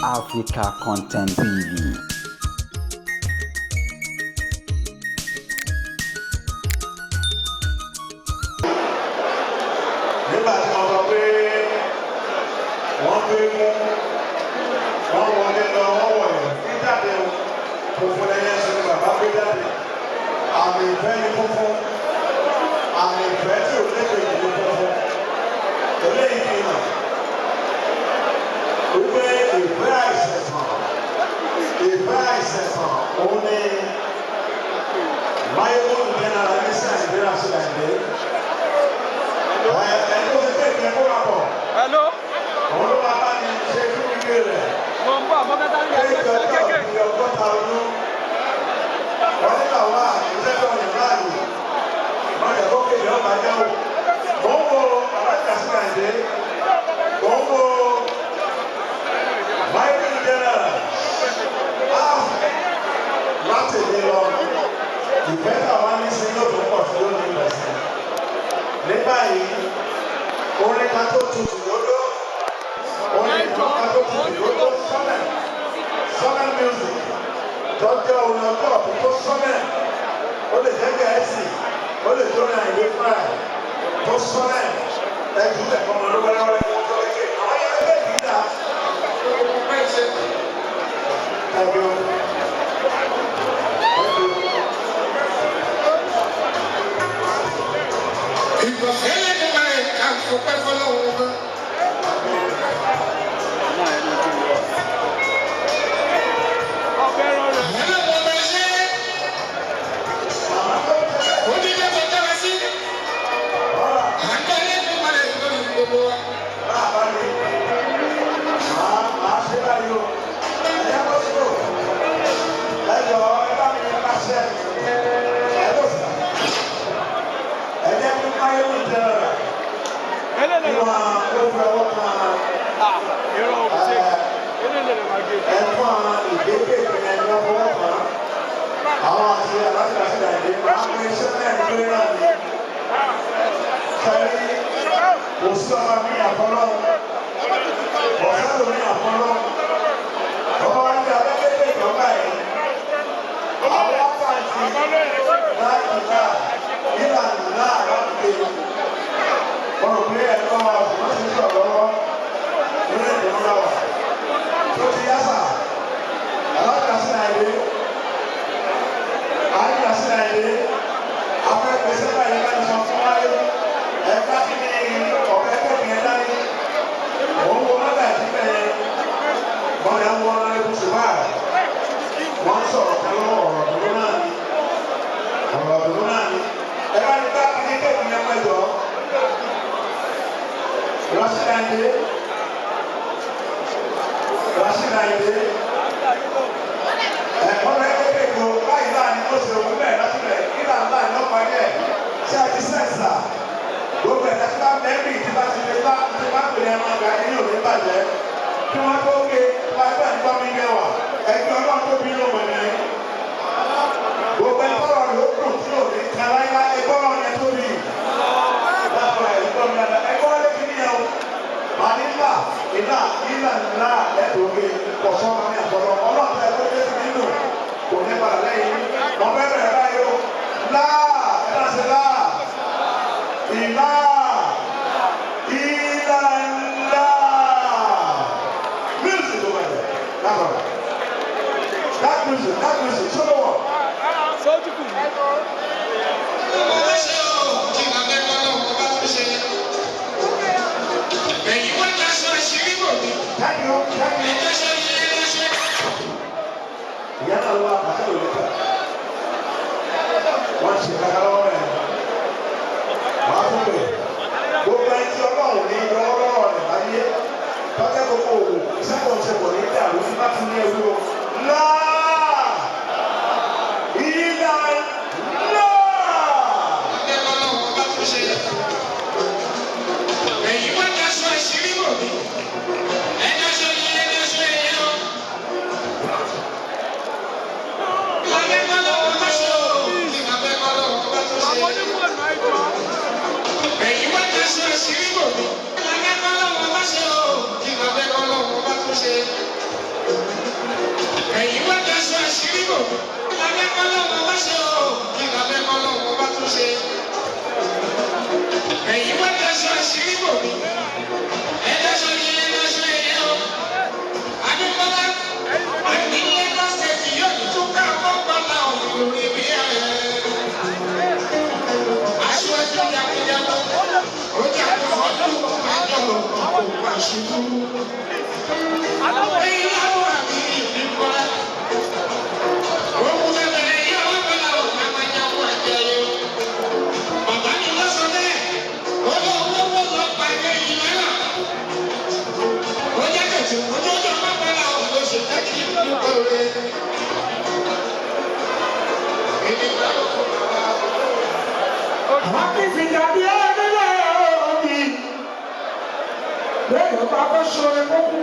Africa Content TV. Nígbà tí wọ́n sọ pé wọ́n gbé mú wọ́n wọlé lọ, wọ́n wọ̀nyẹ̀ ní jáde o, funfun lẹ́yẹ sọ ni bàbá gbé jáde. Àmì ìfẹ́ ni funfun, àmì ìfẹ́ tí ò lékè ní funfun. Eléyìí fi hàn wípé ìfẹ́ àìsẹ̀sàn, ìfẹ́ àìsẹ̀sàn òun ni Máyégún General ní Sàìdé Rasídàìdé. Ẹni tó ti tẹ̀lé kó wà bọ̀. Hello. Òun ló máa bá ní ṣe fún ilé rẹ̀. Mo ń bọ̀, mo fẹ́ sáré Kéèkì yàgbẹ́ ọjọ́ kéèké. ìbí 60 ọdún. Wọ́n ní làwọn àìsẹ́jọ́ ní báyìí. Wọ́n jẹ́ kó kéde ọba jẹ́ o. Mò ń wo Alájà Síkàndé. Mò ń wo Michael General. Ah! Láti èmi lọ, ìfẹ́ táwa ní sí yóò tún pọ̀ sí lónìí pẹ̀sẹ̀. Ní báyìí, orin kan tó tutù lódó, orin kan tó tutù lódó sọ́nà, sọ́nà music tọ́jú orin ọjọ́ ọ̀tún tó sọ́nà, ó lè jẹ́ Gẹ̀ẹ́sì, ó lè jórin Àyìndé fúnra ẹ̀ tó sọ́nà ẹ̀jú ẹ̀kọ́ ọmọ lówẹ́lẹ́wẹ́lẹ́ tó tó lékè. Àwọn yẹn bẹ́ẹ̀ kì í dà. Thank you. Thank you. Ìgbọ̀fẹ́lẹ́ ní máa ń ka fọpẹ́ fọlọ́wọ́ mọ́. Ọbẹ̀ rọrùn. Ọlọ́wọ́ máa ṣe é. Màmá tó ń tẹ́lẹ̀. Ó ní lọ́kọ̀ dára sí. Ọ̀rọ̀. À ń darí ẹ̀kọ́ máa ń lórí gbogbo wa. Bàbá mi, màá ṣe báyìí o. Ẹ̀yà kó sí o. Ẹ jọ̀ọ́, ẹ bá mi pàṣẹ. Ẹ ló sà. Ẹ jẹ́ kí Máyégún General kí Eléyìí wọ́n ó fi ọwọ́ kan ah irọ́ ò ṣe eléyìí lè máa gé. ẹ̀fọn ìgbégbè ìpínlẹ̀ ní ọwọ́ kan. Àwọn àti Alájà Síkàndé máa ń pín iṣẹ́ mẹ́rin péré náà ni. Sẹ́rí kò sí ọba mi àfọlọ́run. Ọ̀sán lómi àfọlọ́run. Ọba wa ní abẹ́lé ìjọba yìí. Àwọn wákàtí láìpẹ́ ìlànà náà láti mo rò pé ẹ̀kọ́ wa ṣùgbọ́n sì ń sọ̀rọ̀ lọ́wọ́ nínú èdè ńlá wa. Tó ti yá sà, Alájà Síkàndé, Alájà Síkàndé, afẹ́fẹ́ sẹ́fà yẹn bá ní sọ fún wáyé. Ẹ̀ka kí ni ọ̀fẹ́ kẹ́kẹ́ yẹn dání? Òun wo mọ́tà ẹ̀sìn bẹ́ẹ̀ wọ́n yà ń wọ́n lọ́lẹ́ kùsù báyìí. Wọ́n ń sọ̀rọ̀ kan lọ́wọ́, ọ̀rọ̀ dúró náà ni. Ọ̀rọ̀ dúró náà ni. Ẹ bá ní bá kí ní kéèkì yẹn mẹ́jọ. Rasídàndé, Rasídàndé, ẹ̀kọ́ rẹ̀ kékeré kó báyìí láàrin ó ṣe òun bẹ́ẹ̀ lásìlẹ̀ nígbà ńlá ní ọ̀pá yẹ ṣé a ti sẹ́ǹsà gbogbo ẹ̀ka tí bá mẹ́rì tí bá ti lè bá tí bá pè é máa gba ẹni ò ní bàjẹ́ kí wọ́n tó ké wọ́n ẹgbẹ́ nípa mi yẹ wà ẹgbẹ́ ọlọ́run tó bí ló mọ̀ ní. Gbogbo ẹ̀kọ́ rẹ̀ ó dùn tí ò ní kan láíláí, ẹgbẹ́ ọlọ́run yẹn tó bí. Láàbọ̀ ẹ̀gbọ́n mi dáadáa, ẹgbẹ́ ọlọ́run kí ni yẹn o. Màá ní ńlá, ìlà, ìlà ńlá lẹ́tọ̀ọ́ gbé kọ̀sọ́ mi àtọ̀rọ̀ ọlọ́run tó ẹgbẹ́ tó ti nínú kò ní padà lẹ́yìn. Mo fẹ́ bẹ̀rẹ̀ báyìí o. Láà, ẹ náà ṣe láà. Ìlà, ìlà ńlá. Music over there. That's all right. That music, that music, solo one. Sójú kù. Ọlọ́wọ́ máa ṣe o, kí màá fẹ́ fọlọ́wọ́ bá tún ṣe. Ẹ̀yin wá daṣọ àṣírí bò mí. Thank you, thank Ẹ you. daṣọ yẹn daṣọ. Ìyá náà ló wá àṣẹ òde ká. Wọ́n ṣe kàkà lọ́wọ́ rẹ̀. Wàá tún bẹ̀. Gbogbo ẹni tí Ọlọ́run ní lọ́wọ́lọ́wọ́ rẹ̀ láyé. Tọ́jà gbogbo òwò ìṣẹ́kọ̀ọ́ ṣe kò ní dàrú ní bá tún ní ewu o. Láà! Ìlà láà! Fẹ́ fọlọ́wọ́ bá tún ṣe. Ẹ̀yin wá daṣọ àṣírí bò mí. Ẹ daṣọ yẹn daṣọ ẹ̀yẹ o. Màá fẹ́ fọlọ́wọ́ bá ṣe o, kí màá fẹ́ fọlọ́wọ́ bá tún ṣe. Àwọn onífọ̀nù ẹjọ́. Ẹ̀yin wá daṣọ àṣírí bò mí. Màá fẹ́ fọlọ́wọ́ bá ṣe o, kí màá fẹ́ fọlọ́wọ́ bá tún ṣe. àṣírí bò mí. Ẹ̀dọ́sọ ni ẹ̀dọ́sọ ẹ̀yẹ o. Adébọ́lá àní Lagos State yóò ní tún ká mọ́gbọ́lá òun lórí bí ẹ̀. Aṣíwájú jagunjagun, ó jagun ọdún mẹ́jọ kò wá ṣubú. Èyí láwọn àmì ìbíkọ́lá. Òun bẹ̀rẹ̀ yóò wọ́n bọ̀lá òun máa jagun àjẹyọ. Bàbá mi lọ sọ bẹ́ẹ̀, ó lọ owó lọ pa ilé yìí lọ́nà. Ó jẹ́ kẹ̀tù, ojoojúmọ́ máa bọ̀lá òun ló ṣe jẹ́ kí n dúpọ̀ rẹ̀. Èmi bá lọ fún bàbá. Àwọn kì í fi dàbí ẹni lẹ́yìn òbí. Lẹ́yìn bá fẹ́ ṣoore kó kú